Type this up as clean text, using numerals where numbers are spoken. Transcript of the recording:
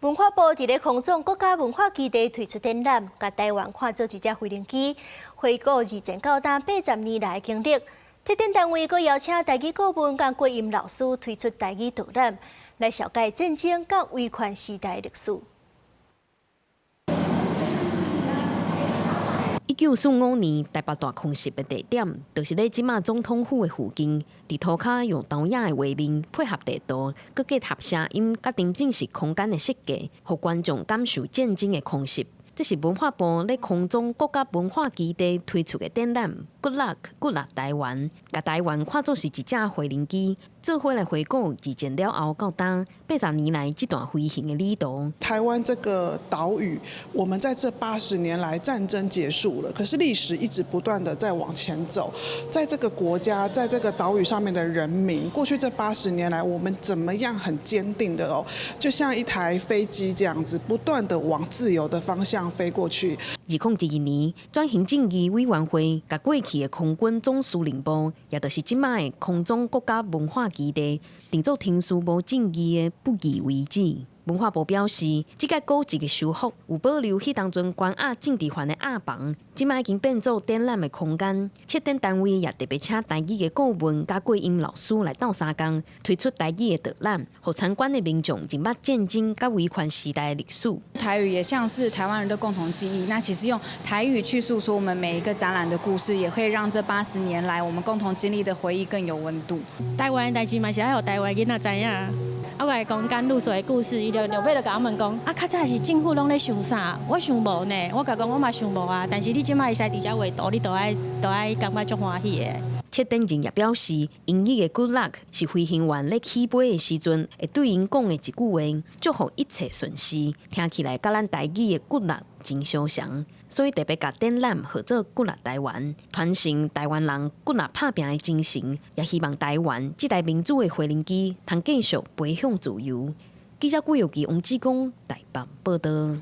文化部佇咧空總國家文化基地推出展覽，共台灣看做一隻飛行機，回顧二戰到今80年來的經歷。策展單位閣邀請台語顧問佮國音老師推出台語導覽，來紹介戰爭佮威權時代的歷史。1945年台北大空襲的地點，就是咧這馬總統府的附近。佇塗跤用投影的畫面配合地圖，閣結合聲音佮沉浸式空間的設計，予觀眾感受戰爭的空襲。這是文化部咧空總國家文化基地推出的展覽《Good Luck 鼓力台灣》，共台灣看作是一隻飛行機，做伙來回顧二戰了後到今80年來這段飛行的旅途。台灣這個島嶼，我們在這八十年來戰爭結束了，可是歷史一直不斷的在往前走。在這個國家，在這個島嶼上面的人民，過去這八十年來，我們怎麼樣很堅定的哦，就像一台飛機這樣子，不斷的往自由的方向飛過去。2012年，轉型正義委員會共過去的空軍總司令部，也就是這馬的空總國家文化基地，定做停事無正義的不義遺址。文化部表示，這個古蹟的修復有保留彼當陣關押政治犯的押房，這馬已經變做展覽的空間。策展單位也特別請台語的顧問佮國音老師來鬥相共，推出台語的導覽，予參觀的民眾認捌戰爭佮威權時代的歷史。台語也像是台灣人的共同記憶。那其實用台語去訴說我們每一個展覽的故事，也會讓這八十年來我們共同經歷的回憶更有溫度。台灣的代誌嘛是愛予台灣囡仔知影。啊，我會講甘露水的故事，伊就後尾就共我問講，啊，較早是政府攏咧想啥？我想無呢，我共講我嘛想無啊。但是你這馬會使佇遮畫圖，你都愛都愛感覺足歡喜的。策展人也表示，英語的 Good luck 是飛行員咧起飛的時陣會對𪜶講的一句話，祝福一切順遂。聽起來佮咱台語的鼓力真相像，所以特別共展覽號做鼓力台灣，傳承台灣人鼓力拍拚的精神，也希望台灣這台民主的飛行機通繼續飛向自由。記者郭玉琪、王志剛台北報導。